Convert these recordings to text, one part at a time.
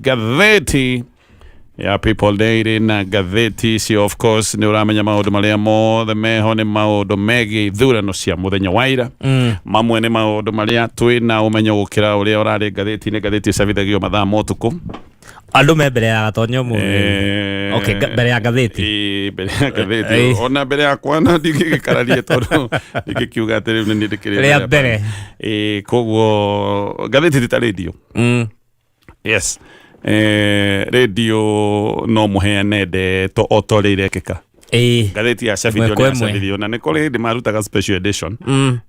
Ngathĩti ya People Daily na ngathĩti icio, of course, nĩ ũramenya maũndũ marĩa mothe meho nĩ maũndũ megiĩ ithurano cia mũthenya wa ira. Mamwe nĩ maũndũ marĩa twĩ na ũmenyo gũkĩra ũrĩa ũrarĩ ngathĩti-inĩ. Ngathĩti icabithagio mathaa ma ũtukũ. Andũ me mbere ya gatonyo mũthĩ. Okay, mbere ya ngathĩti. Ĩĩ, mbere ya ngathĩti. Ona mbere yakwa na ndingĩgĩkararia tondũ ndingĩkiuga atĩ rĩu nĩ niĩ ndĩkĩrĩ Rĩa mbere. Ĩĩ, koguo ngathĩti ti ta rĩndio. Yes, rĩndio no mũheane ndeto o ta ũrĩa irekĩka. Ngathĩti yacabithio Ĩmwe nĩ kwa ĩmwe. yacabithio, na nĩ kũrĩ hĩndĩ marutaga special edition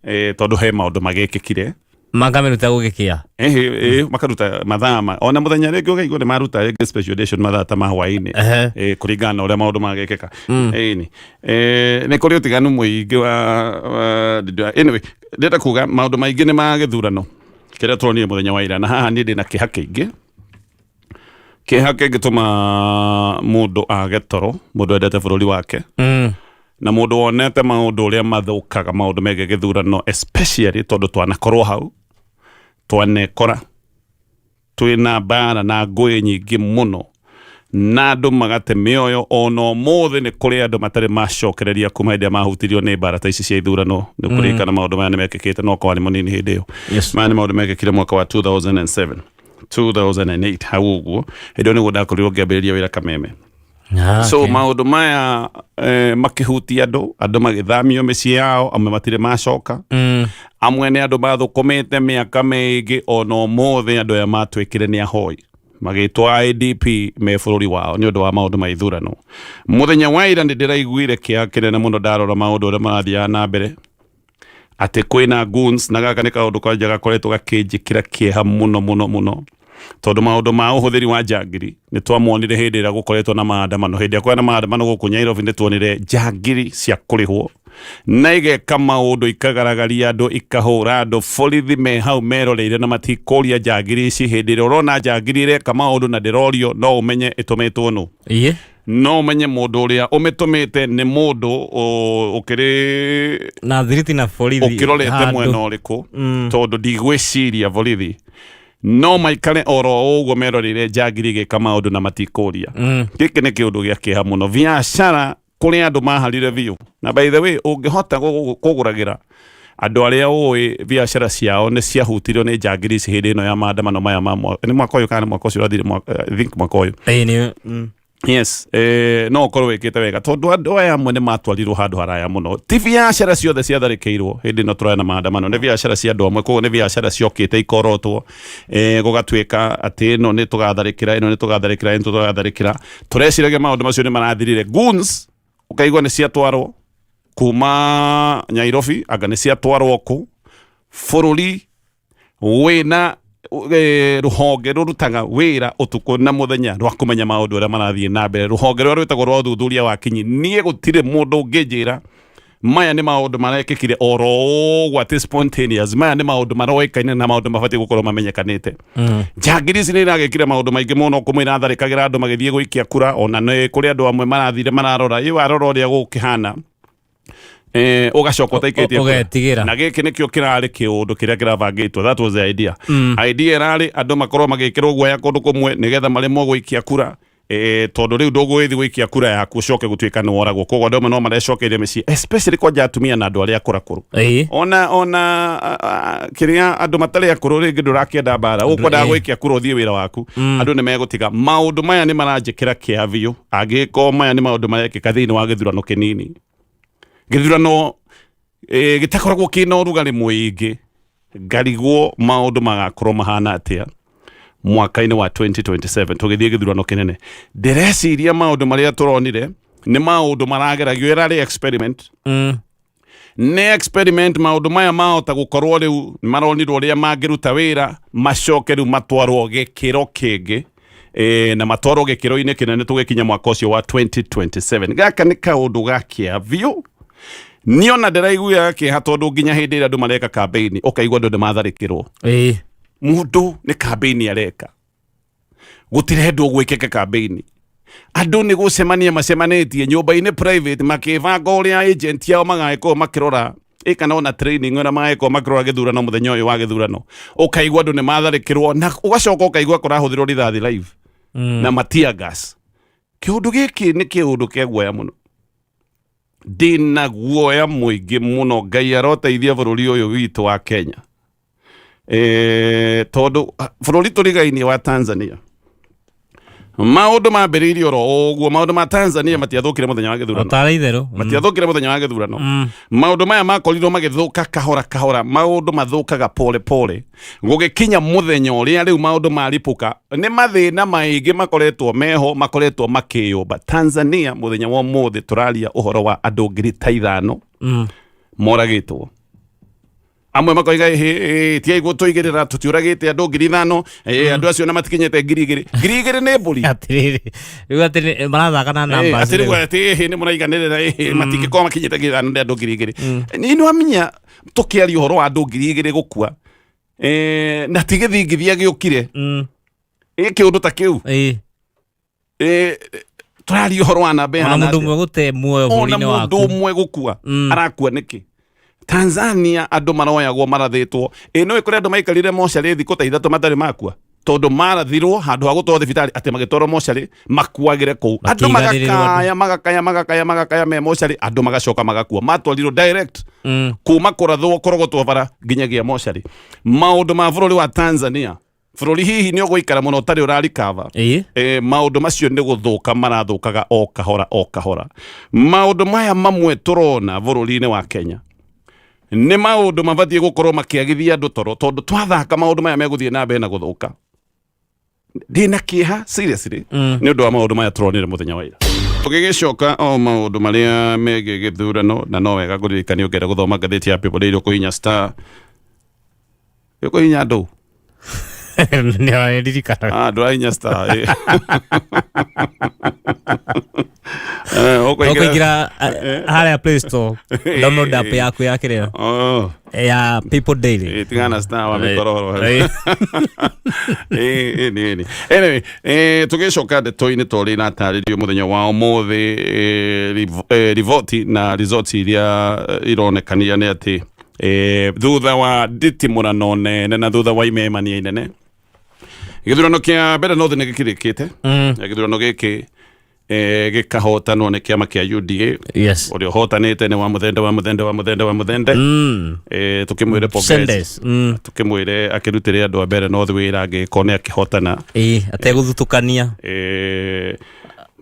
tondũ he maũndũ magĩkĩkire. Makamĩruta gũgĩkĩa. Makaruta mathaa ma ona mũthenya, rĩngĩ ũkaigua nĩ maruta rĩngĩ special edition mathaa ta ma hwaĩ-inĩ kũringana na ũrĩa maũndũ magĩkĩka. Ĩni nĩ kũrĩ ũtiganu mũingĩ wa anyway, ndĩrenda kuga maũndũ maingĩ nĩ ma gĩthurano kĩrĩa tũronire mũthenya wa ira, na haha niĩ ndĩna kĩeha kĩingĩ, kĩeha kĩngĩtũma mũndũ age toro, mũndũ endete bũrũri wake na mũndũ wonete maũndũ ũrĩa mathũkaga, maũndũ megiĩ gĩthurano especially, tondũ twanakorwo hau, twanekora twĩna mbara na ngũĩ nyingĩ mũno na andũ magate mĩoyo. Ona ũmũthĩ nĩ kũrĩ andũ matarĩ macokereria kuma hĩndĩ ĩrĩa mahutirio nĩ mbara ta ici cia ithurano. Nĩ kũririkana maũndũ maya nĩ mekĩkĩte, no korwo arĩ mũnini hĩndĩ ĩyo. Maya nĩ maũndũ mekĩkire mwaka wa 2007, 2008 hau ũguo. Hĩndĩ ĩyo nĩguo ndakorirwo ngĩambĩrĩria wĩra Kameme. So maũndũ maya makĩhutia andũ, andũ magĩthamio mĩciĩ yao, amwe matirĩ macoka. Amwe nĩ andũ mathũkũmĩte mĩaka mĩingĩ, ona ũmũthĩ andũ aya matuĩkire nĩ ahoi, magĩtwo IDP me bũrũri wao nĩ ũndũ wa maũndũ ma ithurano mũthenya wa ira. Nĩ ndĩraiguire kĩeha kĩnene mũno ndarora maũndũ ũrĩa marathiaga na mbere, atĩ kwĩna goons, na gaka nĩ kaũndũ kwanja gakoretwo gakĩnjĩkĩra kĩeha mũno mũno mũno, tondũ maũndũ ma ũhũthĩri wa njangiri nĩ twamonire hĩndĩ ĩrĩa gũkoretwo na maandamano. Hĩndĩ ĩrĩa kwarĩ na maandamano gũkũ Nairobi, nĩ tuonire njangiri cia kũrĩhwo na igeka maũndũ, ikagaragaria andũ, ikahũra andũ, borithi me hau meroreire na matikũria njangiri ici. Hĩndĩ ĩrĩa ũrona njangiri ĩreka maũndũ na ndĩrorio, no ũmenye ĩtũmĩtwo nũ. No ũmenye mũndũ ũrĩa ũmĩtũmĩte nĩ mũndũ ũkĩrĩ Na thiriti na borithi ũkĩrorete handũ. Mwena ũrĩkũ? Tondũ ndigwĩciria borithi no maikare oro ũguo meroreire njangiri igĩka maũndũ na matikũria. Gĩkĩ nĩ kĩũndũ gĩa kĩeha mũno. Biacara kũrĩ andũ maharire biũ, na by the way, ũngĩhota kũgũragĩra andũ arĩa ũĩ biacara ciao nĩ ciahutirio nĩ njangiri ici hĩndĩ ĩno ya maandamano maya ma nĩ mwaka ũyũ kana nĩ mwaka ũcio ũrathire, I think mwaka ũyũ. Ĩĩ, nĩ Yes, no ũkorwo wĩkĩte wega, tondũ andũ aya amwe nĩ matwarirwo handũ haraya mũno. Ti biacara ciothe ciatharĩkĩirwo hĩndĩ ĩno tũraya na maandamano, nĩ biacara cia andũ amwe. Koguo nĩ biacara ciokĩte ikorotwo, gũgatuĩka atĩ ĩno nĩ tũgatharĩkĩra, ĩno nĩ tũgatharĩkĩra, ĩno tũgatharĩkĩra. Tũreciragia maũndũ macio nĩ marathirire. Goons ũkaigua nĩ ciatwarwo kuma Nairobi, anga nĩ ciatwarwo kũ. Bũrũri wĩna rũhonge rũrutaga wĩra ũtukũ na mũthenya rwa kũmenya maũndũ ũrĩa marathiĩ na mbere, rũhonge rũrĩa rwĩtagwo rwa ũthuthuria wa kinyi. Niĩ gũtirĩ mũndũ ũngĩnjĩra maya nĩ maũndũ marekĩkire oro ũguo atĩ spontaneous. Maya nĩ maũndũ maroĩkaine na maũndũ mabatiĩ gũkorwo mamenyekanĩte. Njangiri ici nĩ iragĩkire maũndũ maingĩ mũno, kũmwe iratharĩkagĩra andũ magĩthiĩ gũikia kura, ona nĩ kũrĩ andũ amwe marathire mararora ĩ warora ũrĩa gũkĩhana, ũgacoka ũtaikĩtie kura. Ũgetigĩra. Na gĩkĩ nĩkĩo kĩrarĩ kĩũndũ kĩrĩa kĩrabangĩtwo. That was the idea. Idea ĩrarĩ andũ makorwo magĩkĩrwo guoya kũndũ kũmwe nĩgetha maremwo gũikia kura, tondũ rĩu ndũgũgĩthiĩ gũikia kura yaku ũcoke gũtuĩka nĩ woragwo. Koguo andũ amwe no marecokeirie mĩciĩ, especially kwanja atumia na andũ arĩa akũrakũrũ. Ona kĩrĩa andũ matarĩ akũrũ, rĩngĩ ndũrakĩenda mbara, ũkwendaga gũikia kura ũthiĩ wĩra waku. Andũ nĩ megũtiga. Maũndũ maya nĩ maranjĩkĩra kĩeha biũ, angĩkorwo maya nĩ maũndũ marekĩka thĩinĩ wa gĩthurano kĩnini, gĩthurano gĩtakoragwo kĩna ũrugarĩ mũingĩ. Ngarigwo maũndũ magakorwo mahana atĩa mwaka-inĩ wa 2027 tũgĩthiĩ gĩthurano kĩnene. Ndĩreciria maũndũ marĩa tũronire nĩ maũndũ marageragio, ĩrarĩ experiment. Nĩ experiment. Maũndũ maya mahota gũkorwo rĩu maronirwo ũrĩa mangĩruta wĩra, macoke rĩu matwarwo gĩkĩro kĩngĩ, na matwarwo gĩkĩro-inĩ kĩnene tũgĩkinya mwaka ũcio wa 2027. Gaka nĩ kaũndũ ga kĩeha biũ. Niĩ ona ndĩraiguaga kĩeha, tondũ nginya hĩndĩ ĩrĩa andũ mareka kambĩini, ũkaigua andũ nĩ matharĩkĩrwo. Mũndũ nĩ kambĩini areka, gũtirendwo gwĩkĩke kambĩini. Andũ nĩ gũcemania macemanĩtie nyũmba-inĩ private, makĩbanga ũrĩa agent ao magagĩkorwo makĩrora ĩ kana ona training ũrĩa magagĩkorwo makĩrora gĩthurano mũthenya ũyũ wa gĩthurano. Ũkaigua andũ nĩ matharĩkĩrwo, na ũgacoka ũkaigua kũrahũthĩrwo rithathi live. Na ma tear gas. Kĩũndũ gĩkĩ nĩ kĩũndũ kĩa guoya mũno. Ndĩna guoya mũingĩ mũno. Ngai aroteithia bũrũri ũyũ witũ wa Kenya, tondũ bũrũri tũrigainie wa Tanzania, maũndũ mambĩrĩirie oro ũguo. Maũndũ ma Tanzania matiathũkire mũthenya wa gĩthurano. Otarĩ itherũ. Matiathũkire mũthenya wa gĩthurano. Maũndũ maya makorirwo magĩthũka kahora kahora. Maũndũ mathũkaga pole pole gũgĩkinya mũthenya ũrĩa rĩu maũndũ maripũka. Nĩ mathĩna maingĩ makoretwo meho, makoretwo makĩyũmba Tanzania. Mũthenya wa ũmũthĩ tũraria ũhoro wa andũ 5000 moragĩtwo. Amwe makoiga, "Ĩhĩ, tigai gũtũigĩrĩra, tũtiũragĩte andũ 5000." Andũ acio na matikinyĩte 2000. 2000 nĩ mbũri. Atĩrĩrĩ, rĩu atĩ marathaka na numbers. Atĩ rĩu Rĩu. atĩ ĩhĩ, nĩ mũraiganĩrĩra, ĩhĩ, matingĩkorwo makinyĩte 5000, nĩ andũ 2000. Nĩ nĩwamenya tũkĩaria ũhoro wa andũ 2000 gũkua, na ti gĩthingithia gĩũkire, ĩ kĩũndũ ta kĩu, tũraria ũhoro wa namba Ona ĩhana mũndũ atĩa? ũmwe gũte muoyo Ona bũrũri-inĩ mũndũ waku. ũmwe gũkua, arakua nĩkĩ? Tanzania andũ maroyagwo marathĩtwo. Ĩ no ĩkũrĩ andũ maikarire mocarĩ thikũ ta 3 matarĩ makua, tondũ marathirwo handũ ha gũtwarwo thibitarĩ, atĩ magĩtwarwo mocarĩ makuagĩre kũu andũ. Makĩiganĩrĩrwo andũ. Magakaya, magakaya, magakaya, magakaya me mocarĩ, andũ magacoka magakua. Matwarirwo direct kuma kũrathwo, kũrogotwo bara nginyagia mocarĩ. Maũndũ ma bũrũri wa Tanzania, bũrũri hihi nĩ ũgũikara mũno ũtarĩ ũrarikava. Maũndũ macio nĩ gũthũka marathũkaga o kahora o kahora. Maũndũ maya mamwe tũrona bũrũri-inĩ wa Kenya nĩ maũndũ mabatiĩ gũkorwo makĩagithia andũ toro, tondũ twathaka maũndũ maya megũthiĩ na mbere na gũthũka. Ndĩna kĩeha seriously nĩ ũndũ wa maũndũ maya tũronire mũthenya wa ira. Tũgĩgĩcoka o maũndũ marĩa megiĩ gĩthurano, na no wega ngũririkanie, ũngĩenda gũthoma ngathĩti ya People Daily, ũkũhihinya star, ũkũhihinya ndũ. Nĩ ndirikanaga. Ah, ndũrahinya star. Ũkũingĩra Ũkũingĩra harĩa Play Store, download app yaku ya kĩrĩa Oh, ya People Daily. Tigana star wa mĩkororo. Ĩni. Anyway, tũgĩcoka ndeto-inĩ ta ũrĩa iratarĩrio mũthenya wa ũmũthĩ, riboti na results iria ironekania nĩ atĩ thutha wa nditimũrano nene na thutha wa imemania inene, gĩthurano kĩa Mbeere North nĩ gĩkĩrĩkĩte. Na gĩthurano gĩkĩ gĩkahotanwo nĩ kĩama kĩa UDA. Ũrĩa ũhotanĩte nĩ wa Mũthende, wa Mũthende, wa Mũthende, wa Mũthende. Tũkĩmwĩre pongezi. Sendes. Tũkĩmwĩre akĩrutĩre andũ a Mbeere North wĩra angĩkorwo nĩ akĩhotana. Ategũthutũkania.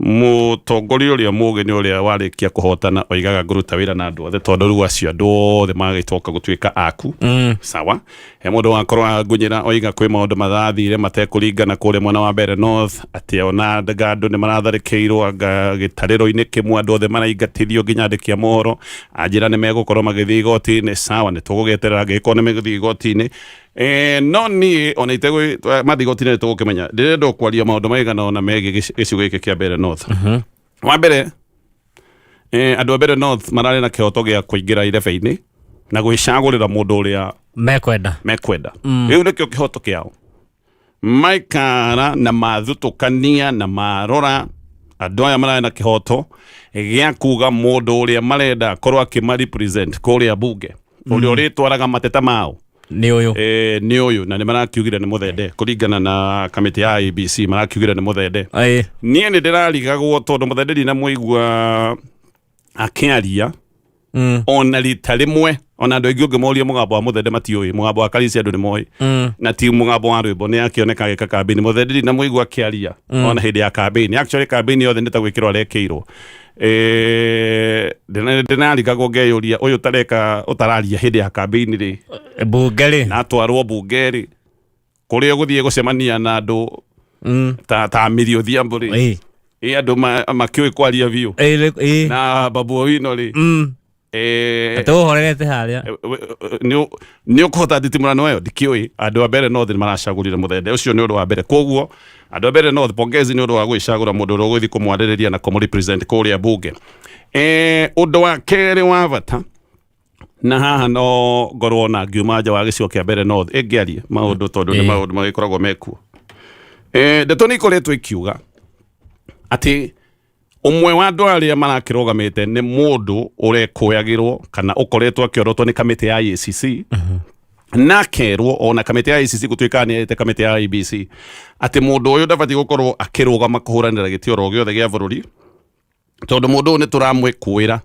Mũtongoria ũrĩa mũgĩ nĩ ũrĩa warĩkia kũhotana oigaga, "Ngũruta wĩra na andũ othe," tondũ rĩu acio andũ othe magĩcoka gũtuĩka aku. Sawa, he mũndũ wakorwo angunyĩra oiga kwĩ maũndũ marathire matekũringana kũrĩa mwena wa Mbeere North, atĩ ona anga andũ nĩ maratharĩkĩirwo, anga gĩtarĩro-inĩ kĩmwe andũ othe maraingatithio nginya andĩki a mohoro. Anjĩra nĩ megũkorwo magĩthiĩ igoti-inĩ. Sawa, nĩ tũgũgĩeterera angĩgĩkorwo nĩ megũthiĩ igoti-inĩ. No niĩ ona itegũ mathiĩ igoti-inĩ nĩ tũgũkĩmenya. Ndĩrenda kwaria maũndũ maigana ona megiĩ gĩcigo gĩkĩ kĩa Mbeere North. Wa mbere, andũ a Mbeere North mararĩ na kĩhoto gĩa kũingĩra irebe-inĩ na gwĩcagũrĩra mũndũ ũrĩa mekwenda. Mekwenda. Rĩu nĩkĩo kĩhoto kĩao. Maikara na mathutũkania na marora, andũ aya mararĩ na kĩhoto gĩa kuga mũndũ ũrĩa marenda akorwo akĩma represent kũrĩa bunge, ũrĩa ũrĩtwaraga mateta mao, Nĩ ũyũ. Nĩ ũyũ, na nĩ marakiugire nĩ Mũthende. Kũringana na kamĩtĩ ya IEBC, marakiugire nĩ Mũthende. Niĩ nĩ ndĩrarigagwo tondũ Mũthende ndinamũigua akĩaria ona rita rĩmwe. Ona andũ aingĩ ũngĩmoria mũgambo wa Mũthende matiũĩ. Mũgambo wa Karisi andũ nĩ moĩ, na ti mũgambo wa rwĩmbo, nĩ akĩoneka agĩka kambĩini. Mũthende ndinamũigua akĩaria ona hĩndĩ ya kambĩini. Actually, kambĩini yothe nĩ ta gwĩkĩrwo arekĩirwo. Ndĩnarigagwo ngeyũria, ũyũ tareka ũtararia hĩndĩ ya kambĩini rĩ, Bunge rĩ, na atwarwo bunge rĩ, kũrĩa ũgũthiĩ gũcemania na andũ ta Millie Odhiambo rĩ, ĩ andũ makĩũĩ kwaria biũ, na Babu Owino rĩ, Atĩ ũhorerete harĩa. Nĩ ũkũhota nditimũrano ĩyo? Ndikĩũĩ. Andũ a Mbeere North nĩ maracagũrire Mũthende. Ũcio nĩ ũndũ wa mbere. Koguo andũ a Mbeere North, pongezi nĩ ũndũ wa gwĩcagũra mũndũ ũrĩa ũgũthiĩ kũmwarĩrĩria na kũmũ represent kũrĩa bunge. Ũndũ wa kerĩ wa bata, na haha no ngorwo na ngiuma nja wa gĩcigo kĩa Mbeere North ĩngĩarie maũndũ, tondũ nĩ maũndũ magĩkoragwo mekuo. Ndeto nĩ ikoretwo ikiuga atĩ ũmwe wa andũ arĩa marakĩrũgamĩte nĩ mũndũ ũrekũyagĩrwo kana ũkoretwo akĩorotwo nĩ kamĩtĩ ya EACC. Na kerwo ona kamĩtĩ ya ICC gũtuĩka nĩ ĩte kamĩtĩ ya IBC atĩ mũndũ ũyũ ndabatiĩ gũkorwo akĩrũgama kũhũranĩra gĩtĩ oro gĩothe gĩa bũrũri, tondũ mũndũ ũyũ nĩ tũramwĩkũĩra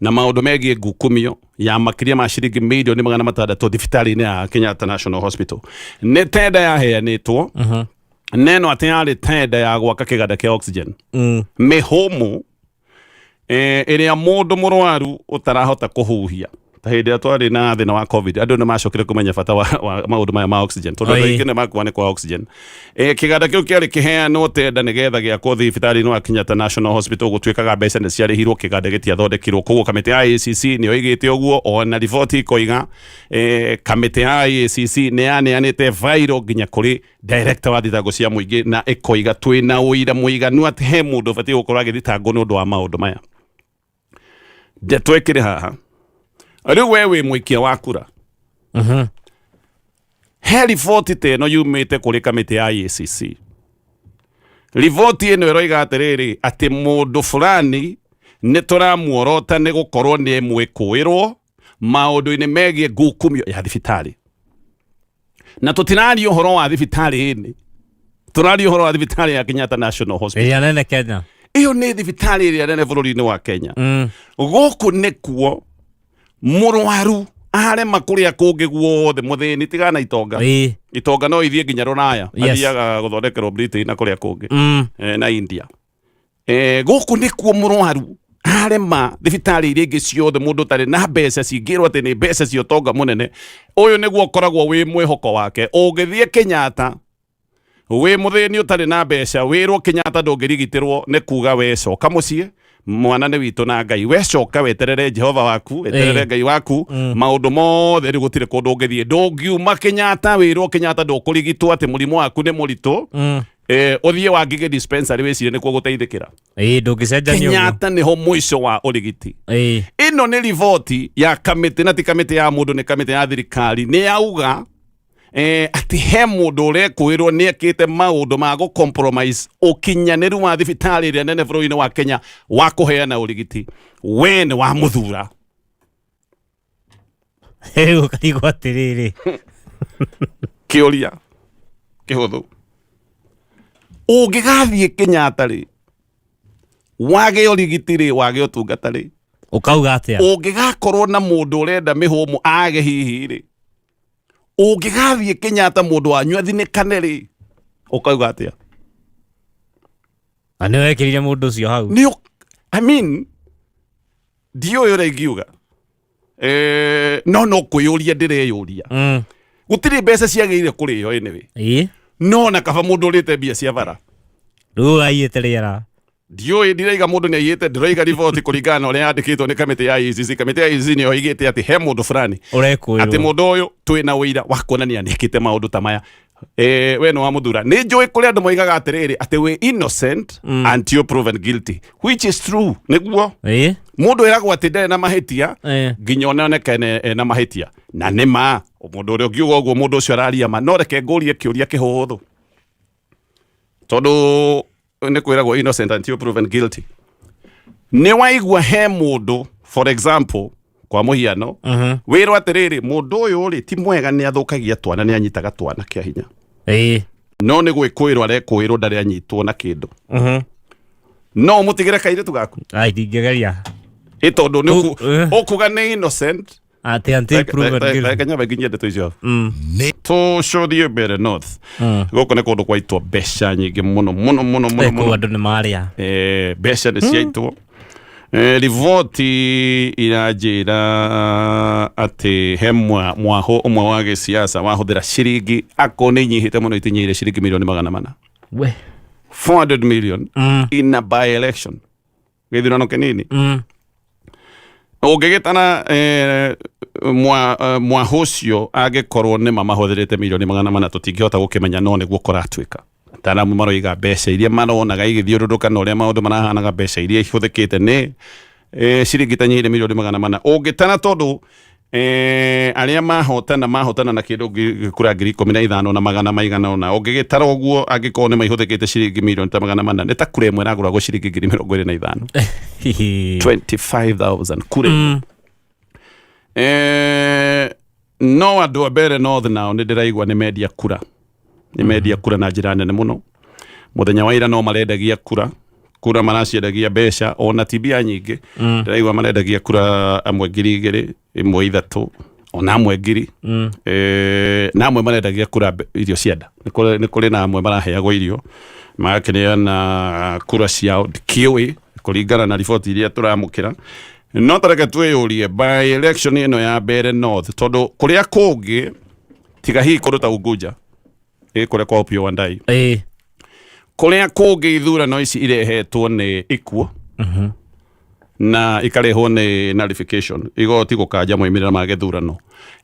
na maũndũ megiĩ ngukumio ya makĩria ma ciringi mirioni 600 thibitarĩ-inĩ ya Kenyatta National Hospital. Nĩ tenda yaheanĩtwo neno atĩ yarĩ tenda ya gwaka kĩganda kĩa oxygen, mĩhũmũ ĩrĩa mũndũ mũrwaru ũtarahota kũhuhia. Ta hĩndĩ ĩrĩa twarĩ na thĩna wa COVID, andũ nĩ macokire kũmenya bata wa maũndũ maya ma oxygen, tondũ andũ aingĩ nĩ makua nĩ kwa oxygen. Kĩganda kĩu kĩarĩ kĩheanwo tenda nĩgetha gĩakwo thibitarĩ-inĩ wa Kenyatta National Hospital. Gũtuĩkaga mbeca nĩ ciarĩhirwo, kĩganda gĩtiathondekirwo. Koguo kamĩtĩ ya ACC nĩyo ĩgĩte ũguo, ona riboti ikoiga kamĩtĩ ya ACC nĩ yaneanĩte bairo nginya kũrĩ director wa thitango cia mũingĩ, na ĩkoiga twĩna ũira mũiganu atĩ he mũndũ ũbatiĩ gũkorwo agĩthitangwo nĩ ũndũ wa maũndũ maya. Ndeto ĩkĩrĩ haha rĩu, we wĩ mũikia wa kura, he riboti ta ĩno yumĩte kũrĩ kamĩtĩ ya ACC. Riboti ĩno ĩroiga atĩrĩrĩ, atĩ mũndũ fulani nĩ tũramuorota nĩ gũkorwo nĩ mwĩkũĩrwo maũndũ-inĩ megiĩ ngukumio ya thibitarĩ. Na tũtiraria ũhoro wa thibitarĩ ĩnĩ, tũraria ũhoro wa thibitarĩ ya Kenyatta National Hospital, ĩrĩa nene Kenya. Ĩyo nĩ thibitarĩ ĩrĩa nene bũrũri-inĩ wa Kenya. Gũkũ nĩkuo mũrwaru arema kũrĩa kũngĩ guothe, mũthĩni, tigana itonga, itonga no ithiĩ nginya rũraya, athiaga gũthondekerwo Britain na kũrĩa kũngĩ, na India. Gũkũ nĩkuo mũrwaru arema thibitarĩ iria ingĩ ciothe, mũndũ ũtarĩ na mbeca cingĩrwo atĩ nĩ mbeca cia ũtonga mũnene, ũyũ nĩguo ũkoragwo wĩ mwĩhoko wake. Ũngĩthiĩ Kenyatta wĩ mũthĩni ũtarĩ na mbeca, wĩrwo Kenyatta ndũngĩrigitĩrwo, nĩ kuga we coka mũciĩ, mwana nĩ witũ na Ngai, we coka weterere Jehova waku, weterere Ngai waku. Maũndũ mothe rĩu gũtirĩ kũndũ ũngĩthiĩ, ndũngiuma Kenyatta wĩrwo Kenyatta ndũkũrigitwo atĩ mũrimũ waku nĩ mũritũ, ũthiĩ Wangige dispensary wĩcirie nĩkuo gũteithĩkĩra. Ĩĩ, ndũngĩcenjania ũguo. Kenyatta nĩho mũico wa ũrigiti. Ĩno nĩ riboti ya kamĩtĩ, na ti kamĩtĩ ya mũndũ, nĩ kamĩtĩ ya thirikari. Nĩ yauga atĩ he mũndũ ũrekũĩrwo nĩ ekĩte maũndũ ma gũ compromise ũkinyanĩru wa thibitarĩ ĩrĩa nene bũrũri-inĩ wa Kenya wa kũheana ũrigiti. We nĩ wa mũthura. Rĩu ũkarigwo atĩrĩrĩ. Kĩũria kĩhũthũ, ũngĩgathiĩ Kenyatta rĩ, wage ũrigiti rĩ, wage ũtungata rĩ, ũkauga atĩa? Ũngĩgakorwo na mũndũ ũrenda mĩhũmũ age hihi rĩ, ũngĩgathiĩ Kenyatta mũndũ wanyu athinĩkane rĩ, ũkauga atĩa? Na nĩ wekĩrire mũndũ ũcio hau. Nĩ I mean, ndiũĩ ũrĩa ingiuga, no kwĩyũria ndĩreyũria. Gũtirĩ mbeca ciagĩrĩire kũrĩo anyway, no na kaba mũndũ ũrĩte mbia cia bara. Rĩu aiyĩte rĩera. Ndiũĩ, ndiraiga mũndũ nĩ aiyĩte, ndĩroiga riboti kũringana na ũrĩa yandĩkĩtwo nĩ kamĩtĩ ya EACC. Kamĩtĩ ya EACC nĩyo ĩigĩte atĩ he mũndũ fulani, atĩ ũrekũĩrwo mũndũ ũyũ twĩna ũira wa kuonania nĩ ekĩte maũndũ ta maya. We nĩ wamũthura. Nĩ njũĩ kũrĩ andũ moigaga atĩrĩrĩ, atĩ wĩ innocent until proven guilty, which is true, nĩguo. Mũndũ ĩragwo atĩ ndarĩ na mahĩtia nginya oneke ena mahĩtia. Na nĩ ma mũndũ ũrĩa ũngiuga ũguo, mũndũ ũcio araria ma. No reke ngũrie kĩũria kĩhũthũ, tondũ nĩ kwĩragwo innocent until proven guilty. Nĩ waigua he mũndũ, for example, kwa mũhiano, wĩrwo atĩrĩrĩ, mũndũ ũyũ rĩ ti mwega, nĩ athũkagia twana, nĩ anyitaga twana kĩa hinya, no nĩ gwĩkũĩrwo arekũĩrwo, ndarĩ anyitwo na kĩndũ, no ũmũtigĩre kairĩtu gaku? Ai, ndingĩgeria. Ĩ tondũ nĩ ũkuga nĩ innocent atĩ until proven guilty. Kenya nginyie ndeto icio. Tũcũthie mbere north. Gũkũ nĩ kũndũ kwaitwo mbeca nyingĩ mũno mũno mũno mũno kũu. Mũno. Andũ nĩ marĩa. Mbeca nĩ ciaitwo. Riboti iranjĩra atĩ he mwahũ ũmwe wa gĩsiasa wahũthĩra ciringi, akorwo nĩ inyihĩte mũno, itinyihire ciringi mirioni 400, we 400 million in a by election, gĩthurano kĩnini. Ũngĩgĩtana mwahũ ũcio, angĩkorwo nĩma mahũthĩrĩte mirioni 400, tũtingĩhota gũkĩmenya, no nĩguo kũratuĩka. Ataaramu maroiga mbeca iria maronaga igĩthiũrũrũka na ũrĩa maũndũ marahanaga, mbeca iria ihũthĩkĩte nĩ ciringi ta nyihire mirioni 400 ũngĩtara, tondũ arĩa mahotana mahotana na kĩndũ gĩkura 15,000 na magana maigana ũna. Ũngĩgĩtara ũguo, angĩkorwo nĩ maihũthĩkĩte ciringi mirioni ta 400, nĩ ta kura ĩmwe ĩragũragwo ciringi 25,000, 25,000 kura ĩmwe. No andũ a Mbeere North nao nĩ ndĩraigua nĩ mendia kura, nĩ mendia kura na njĩra nene mũno. Mũthenya wa ira no marendagia kura, kura maraciendagia mbeca ona ti mbia nyingĩ. Ndĩraigua marendagia kura amwe 2000, ĩmwe 3, ona amwe 1000. Na amwe marendagia kura irio cia nda. Nĩ kũrĩ na amwe maraheagwo irio magakĩneana kura ciao, ndikĩũĩ kũringana na riboti iria tũramũkĩra. No tareke twĩyũrie by election ĩno ya Mbeere North, tondũ kũrĩa kũngĩ tiga hihi kũndũ ta Unguja, kũrĩa kwa Opiyo Wandayi, kũrĩa kũngĩ ithurano ici irehetwo nĩ ikuũ na ikarehwo nĩ nullification, igoti gũkanja moimĩrĩra ma gĩthurano.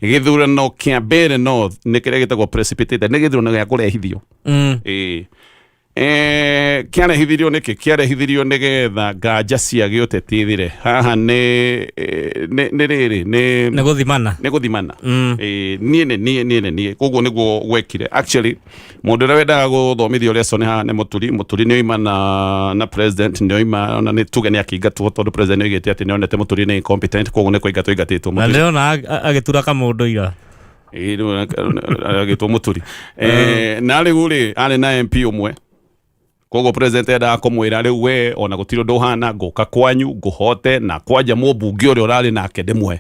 Gĩthurano kĩa Mbeere North nĩ kĩrĩa gĩtagwo precipitated, nĩ gĩthurano gĩa kũrehithio. Kĩarehithirio nĩkĩ? Kĩarehithirio nĩgetha nganja cia gĩũteti ithire. Haha nĩ rĩrĩ nĩ nĩ gũthimana. Nĩ gũthimana. Niĩ nĩ niĩ, niĩ nĩ niĩ, koguo nĩguo gwekire. Actually mũndũ ũrĩa wendaga gũthomithio lesson haha nĩ Mũturi. Mũturi nĩ oima na president nĩ oima, ona nĩ tuge nĩ akĩingatwo, tondũ president nĩ oigĩte atĩ nĩ onete Mũturi nĩ incompetent, koguo nĩ kũingatwo aingatĩtwo. Na Mũturi ndĩrona agĩtura kamũndũ ira. Ĩĩ, rĩu agĩtwo Mũturi. Na rĩu rĩ, arĩ na MP ũmwe, koguo president endaga kũmwĩra rĩu we ona gũtirĩ ũndũ ũhana, ngũka kwanyu ngũhote na kwanja mũmbunge ũrĩa ũrarĩ nake ndĩmwe.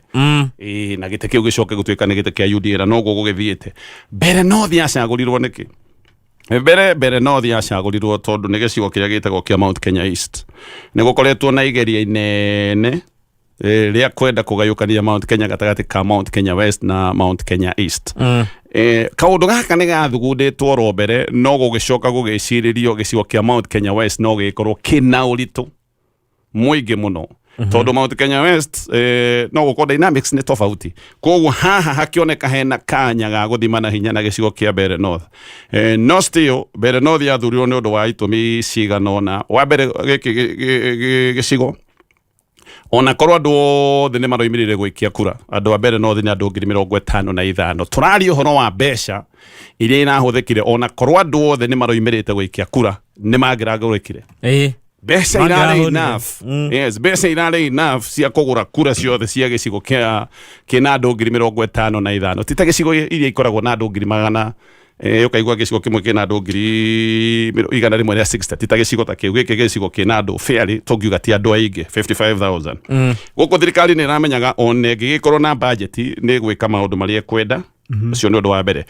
Ĩĩ, na gĩtĩ kĩu gĩcoke gũtuĩka nĩ gĩtĩ kĩa UDA, na noguo gũgĩthiĩte. Mbeere North yacagũrirwo nĩkĩ? Mbeere North yacagũrirwo tondũ nĩ gĩcigo kĩrĩa gĩtagwo kĩa Mount Kenya East. Nĩ gũkoretwo na igeria inene rĩa kwenda kũgayũkania Mount Kenya gatagatĩ ka Mount Kenya West na Mount Kenya East. Kaũndũ gaka nĩ gathugundĩtwo oro mbere, no gũgĩcoka gũgĩcirĩrio gĩcigo kĩa Mount Kenya West no gĩgĩkorwo kĩna ũritũ mũingĩ mũno, tondũ Mount Kenya West no gũkorwo dynamics nĩ tofauti, koguo haha hakĩoneka hena kanya ga gũthimana hinya na gĩcigo kĩa Mbeere North. No still Mbeere North yathurirwo nĩ ũndũ wa itũmi cigana ũna. Wa mbere, gĩkĩ gĩcigo, ona korwo andũ othe nĩ maroimĩrire gũikia kura, andũ a Mbeere North nĩ andũ 55,000. Tũraria ũhoro wa mbeca iria irahũthĩkire, ona korwo andũ othe nĩ maroimĩrĩte gũikia kura, nĩ mangĩragũrĩkire. Mbeca irarĩ Mangĩrahũnire. enough. Yes, mbeca irarĩ enough cia kũgũra kura ciothe cia gĩcigo kĩa kĩna andũ 55,000. Ti ta gĩcigo iria ikoragwo na andũ ngiri magana, ũkaigua gĩcigo kĩmwe kĩna andũ 160,000. Ti ta gĩcigo ta kĩu, gĩkĩ gĩcigo kĩna andũ fairly tũngiuga ti andũ aingĩ, 55,000. Gũkũ thirikari nĩ ĩramenyaga ona ĩngĩgĩkorwo na budget nĩ gwĩka maũndũ marĩa ĩkwenda. Ũcio nĩ ũndũ wa mbere.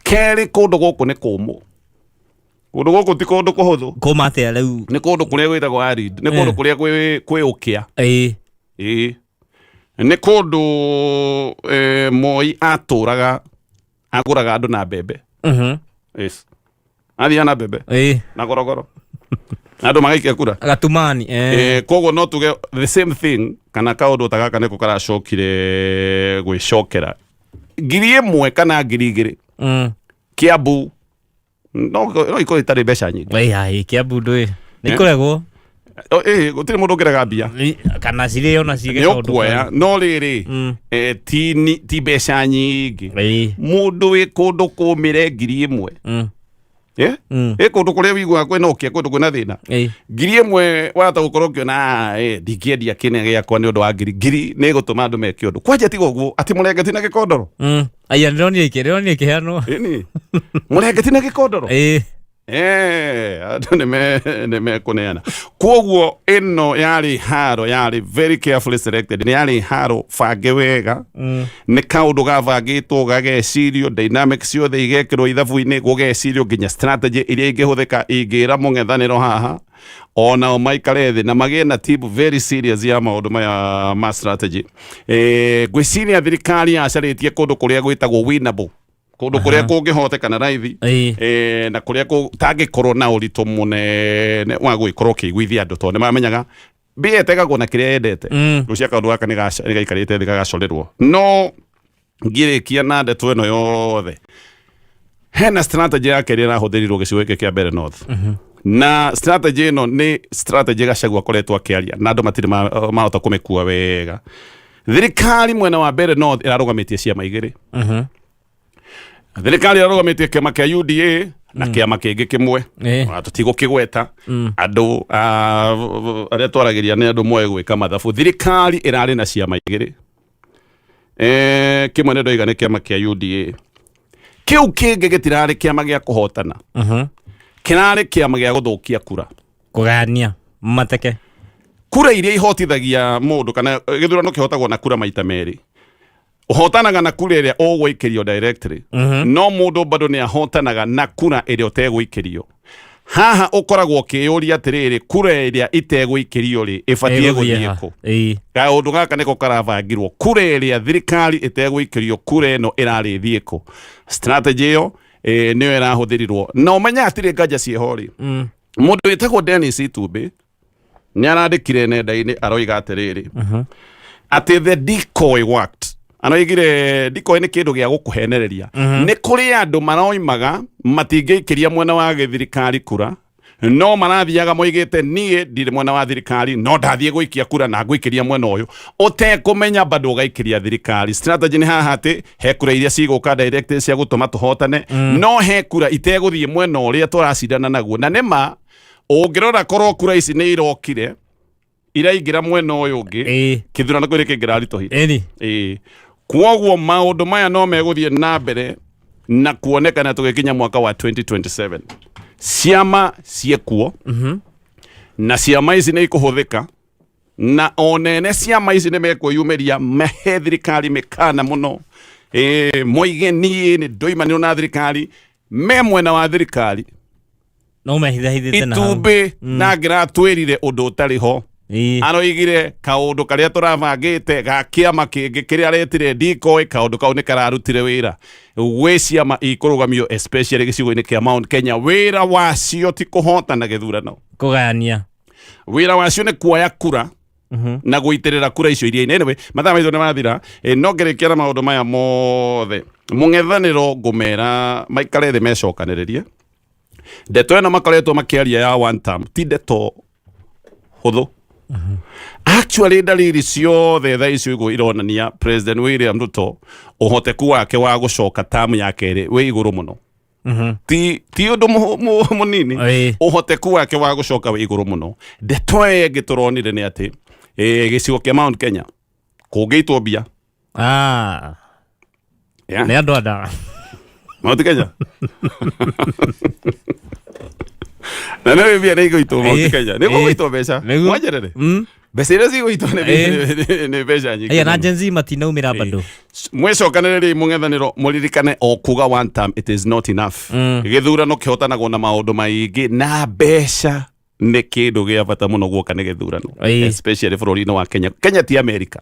Kerĩ, kũndũ gũkũ nĩ kũmũ, kũndũ gũkũ ti kũndũ kũhũthũ. Kũma atĩa rĩu? Nĩ kũndũ kũrĩa gwĩtagwo arid, nĩ kũndũ kũrĩa kwĩ ũkĩa. Ĩĩ, nĩ kũndũ Moi atũraga agũraga andũ na mbembe. Yes, athiaga na mbembe na gorogoro na andũ magaikia kura. Gatumani. Koguo no tuge the same thing, kana kaũndũ ta gaka nĩko karacokire gwĩcokera. 1000 kana 2000 Kiambu no ikorwo itarĩ mbeca nyingĩ. Ĩĩ, ai, Kiambu ndũĩ nĩ kũregwo. Gũtirĩ mũndũ ũngĩrega mbia. Kana cirĩ ona cige nĩ ũkuoya, no rĩrĩ, ti mbeca nyingĩ. Mũndũ wĩ kũndũ kũmĩre 1000, ĩ kũndũ kũrĩa wiguaga kwĩna ũkĩa, kũndũ kwĩna thĩna, 1000 wahota gũkorwo ũkĩona, ndingĩendia kĩnĩa gĩakwa nĩ ũndũ wa ngiri. Ngiri nĩ ĩgũtũma andũ meke ũndũ. Kwanja tiga ũguo, atĩ mũrengeti na gĩkondoro. Aya, ndĩronire ikĩheanwo. Ĩni, mũrengeti na gĩkondoro. Andũ nĩ mekũneana. Koguo ĩno yarĩ haro yarĩ very carefully selected, nĩ yarĩ haro bange wega. Nĩ kaũndũ gabangĩtwo, gagecirio, dynamics ciothe igekĩrwo ithabu-inĩ, gũgecirio nginya strategy iria ingĩhũthĩka ingĩra mũng'ethanĩro haha onao maikare thĩ na magĩe na team very serious ya maũndũ maya ma strategy. Ngwĩciria thirikari yacarĩtie kũndũ kũrĩa gwĩtagwo winnable, kũndũ kũrĩa kũngĩhoteka na raithi, na kũrĩa gũtangĩkorwo na ũritũ mũnene wa gũgĩkorwo ũkĩiguithia andũ, tondũ nĩ mamenyaga mbia ĩtegagwo na kĩrĩa yendete. Ngwĩciria kaũndũ gaka nĩ gaikarĩte thĩ gagacorerwo. No ngĩrĩkia na ndeto ĩno yothe, hena strategy ya kerĩ ĩrahũthĩrirwo gĩcigo gĩkĩ kĩa Mbeere North. Na strategy ĩno nĩ strategy Gachagua akoretwo akĩaria na andũ matirĩ mahota kũmĩkua wega. Thirikari mwena wa Mbeere North ĩrarũgamĩtie ciama igĩrĩ. Thirikari ĩrarũgamĩtie kĩama kĩa UDA na kĩama kĩngĩ kĩmwe. Ona tũtigũkĩgweta. Andũ arĩa twaragĩria nĩ andũ moĩ gwĩka mathabu. Thirikari ĩrarĩ na ciama igĩrĩ. Kĩmwe nĩ ndoiga nĩ kĩama kĩa UDA. Kĩu kĩngĩ gĩtirarĩ kĩama gĩa kũhotana, kĩrarĩ kĩama gĩa gũthũkia kura. Kũgayania mateke. Kura iria ihotithagia mũndũ kana gĩthurano kĩhotagwo na kura maita merĩ. Ũhotanaga na kura ĩrĩa ũgũikĩrio directly, no mũndũ bado nĩ ahotanaga na kura ĩrĩa ũtegũikĩrio. Haha ũkoragwo ũkĩyũria atĩrĩrĩ, kura ĩrĩa itegũikĩrio rĩ, ĩbatiĩ Ĩgũthiĩ gũthiĩ ha? kũ? Ĩĩ. Kaũndũ gaka nĩko karabangirwo. Kura ĩrĩa thirikari ĩtegũikĩrio, kura ĩno ĩrarĩ ĩthiĩ kũ? Strategy ĩyo nĩyo ĩrahũthĩrirwo. Na ũmenye hatirĩ nganja ciĩho rĩ, mũndũ wĩtagwo Dennis Itumbĩ nĩ arandĩkire nenda-inĩ, aroiga atĩrĩrĩ, atĩ the decoy worked. Aroigire decoy nĩ kĩndũ gĩa gũkũhenereria. Nĩ kũrĩ andũ maroimaga matingĩikĩria mwena wa gĩthirikari kura, no marathiaga moigĩte niĩ ndirĩ mwena wa thirikari, no ndathiĩ gũikia kura na ngũikĩria mwena ũyũ, ũtekũmenya bado ũgaikĩria thirikari. Strategy nĩ haha atĩ he kura iria cigũka direct cia gũtũma tũhotane, no he kura itegũthiĩ mwena ũrĩa tũracindana naguo. Na nĩma ũngĩrora korwo kura ici nĩ irokire iraingĩra mwena ũyũ ũngĩ, kĩthurano kĩrĩ kĩngĩraritũhire. Ĩni. Ĩĩ, kwoguo maũndũ maya no megũthiĩ na mbere na kuonekana tũgĩkinya mwaka wa 2027. Ciama ciĩkuo, na ciama ici nĩ ikũhũthĩka, na onene ciama ici nĩ mekwĩyumĩria mahe thirikari mĩkana mũno. Ĩĩ, moige niĩ nĩ ndoimanĩrwo na thirikari, me mwena wa thirikari. No mehithahithĩte na hau. Itumbĩ na ngĩratwĩrire ũndũ ũtarĩ ho. Aroigire kaũndũ karĩa tũrabangĩte ga kĩama kĩngĩ kĩrĩa aretire decoy, kaũndũ kau nĩ kararutire wĩra. Gwĩ ciama ikũrũgamio especially gĩcigo-inĩ kĩa Mount Kenya, wĩra wacio ti kũhotana gĩthurano. Kũgayania. Wĩra wacio nĩ kuoya kura na gũitĩrĩra kura icio iria-inĩ. Anyway, mathaa maitũ nĩ mathira. No ngĩrĩkia na maũndũ maya mothe, mũng'ethanĩro ngũmera maikare thĩ mecokanĩrĩrie. Ndeto ĩno makoretwo makĩaria ya one term ti ndeto hũthũ. Actually, dalili ciothe thaa icio igũ ironania President William Ruto ũhoteku wake wa gũcoka tamu ya kerĩ wĩ igũrũ mũno. Ti ũndũ mũnini. Ũhoteku wake wa gũcoka wĩ igũrũ mũno. Ndeto ĩyo ĩngĩ tũronire nĩ atĩ gĩcigo kĩa Mount Kenya kũngĩitwo mbia. Yeah. Nĩ andũ anda. Mount Kenya na nĩ mbia nĩ igũitwo Mount Kenya, nĩ gũgũitwo mbeca. Nĩguo. Mwanjerere mbeca iria cigũitwo nĩ mbeca nyingĩ Aya na mũno. Gen Z matinaumĩra bado. Mwĩcokanĩrĩrie mũng'ethanĩro, mũririkane o kuga one term it is not enough. Gĩthurano kĩhotanagwo na maũndũ maingĩ, na mbeca nĩ kĩndũ gĩa bata mũno guoka nĩ gĩthurano, especially bũrũri-inĩ wa Kenya. Kenya ti America.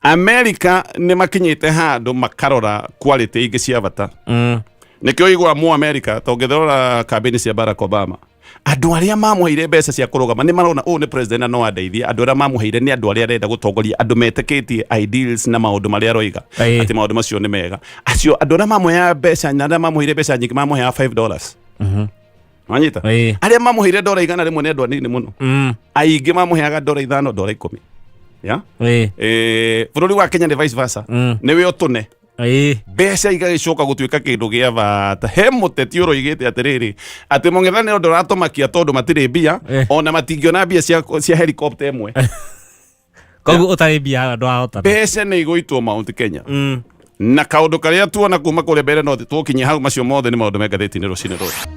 America nĩ makinyĩte handũ makarora quality ingĩ cia bata. Nĩkĩo igua mu America tũngĩrora kambĩni cia Barack Obama, andũ arĩa mamũheire mbeca cia kũrũgama nĩ marona ũyũ nĩ president na no andeithie. Andũ arĩa mamũheire nĩ andũ arĩa arenda gũtongoria, andũ metĩkĩtie ideals na maũndũ marĩa aroiga, atĩ maũndũ macio nĩ mega. Acio andũ arĩa mamũheaga mbeca na arĩa mamũheire mbeca nyingĩ mamũheaga $5. Wanyita? Arĩa mamũheire ndora 100 nĩ andũ anini mũno. Aingĩ mamũheaga ndora 5, ndora 10. Yeah? Bũrũri wa Kenya nĩ vice versa. Nĩwe ũtũne mbeca igagĩcoka gũtuĩka kĩndũ gĩa bata. He mũteti ũroigĩte atĩrĩrĩ, atĩ mũng'ethanĩro ndũratũmakia tondũ matirĩ mbia, ona matingĩona mbia cia helicopter ĩmwe. Koguo ũtarĩ mbia ndwahotana. Mbeca nĩ igũitwo Mount Kenya, na kaũndũ karĩa tuona kuma kũrĩa mbere no tũkinye hau. Macio mothe nĩ maũndũ me ngathĩti-inĩ rũcinĩ rũrũ.